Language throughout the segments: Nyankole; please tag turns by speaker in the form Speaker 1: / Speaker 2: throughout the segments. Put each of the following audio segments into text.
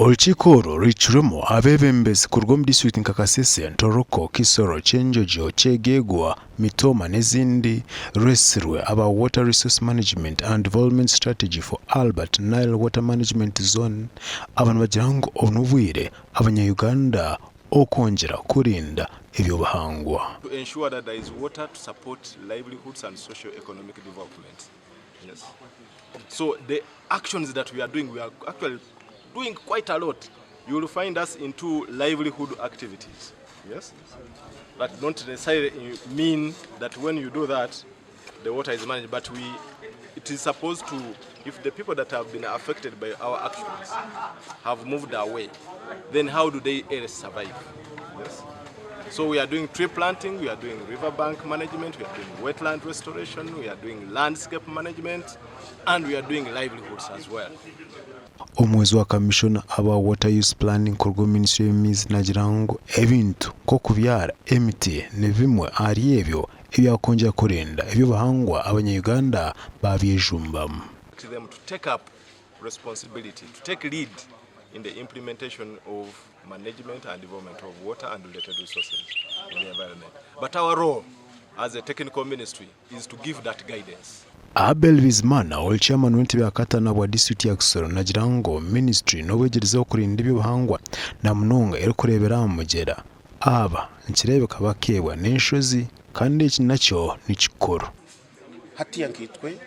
Speaker 1: Orukiiko oru rwicirwemu abeebembezi kuruga omu disiturikiti nka Kasese, Ntoroko, Kisoro, Kyenjojo, Kyegegwa, Mitooma n'ezindi rwetsirwe aba Water Resource Management and Development Strategy for Albert Nile Water Management Zone. Aba nibagira ngu obu n'obwire abanya-Uganda okwongyera kurinda eby'obuhangwa.
Speaker 2: To ensure that there is water to support livelihoods and socio-economic development. Yes. So the actions that we are doing, we are actually doing quite a lot. You will find us into livelihood activities. Yes? That don't necessarily mean that when you do that, the water is managed, but we it is supposed to, if the people that have been affected by our actions have moved away, then how do they else survive? Yes. So we are doing tree planting, we are doing riverbank management, we are doing wetland restoration, we are doing landscape management, and we are doing livelihoods as well.
Speaker 1: Omuhwezi wa Kamishona aba Water Use Planning kuruga omu minisitule y'amaizi naagira ngu ebintu nk'okubyara emiti ni bimwe ahari ebyo ebyakwongyera kurinda eby'obuhangwa abanya-Uganda baabyejumbamu.
Speaker 2: Them to take up responsibility, to take lead in the implementation of management and development of water and related resources in the environment. But our role as a technical ministry is to give that guidance.
Speaker 1: Abel Bizimana ori chairman w'entebe ya katano ahabwa disiturikiti ya Kisoro nagira ngu minisiture n'obwegyereza okurinda eby'obuhangwa na munonga erikureebera aha mugyera aba nikireebeka bakeebwa n'enshozi kandi eki nakyo ni kikuru.
Speaker 3: Hatiya nkaitwe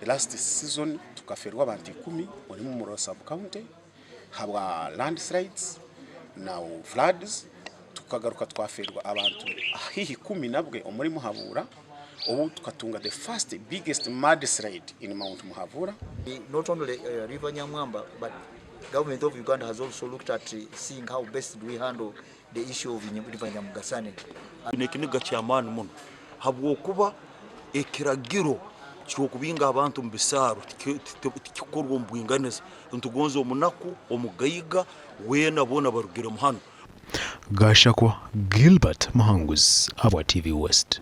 Speaker 3: last season tukaferwa abantu ikumi orimu Murora sub county habwa landslides na floods tukagaruka twaferwa abantu haihi ikumi nabwe omuri Muhabura obu tukatunga the first biggest mudslide in Mount Muhabura.
Speaker 4: Not only River Nyamwamba but government of Uganda has also looked at seeing how best do we handle the issue of River Nyamugasani.
Speaker 5: Twine ekiniga ky'amaani muno habwokuba ekiragiro ky'okubinga abantu omu bisaaro tikikorwa omu bwinganiza. Nitugonza omunaku, omugaiga, weena boona barugiremu hanu.
Speaker 1: Gashakwa Gilbert Muhanguzi ahabwa TV West.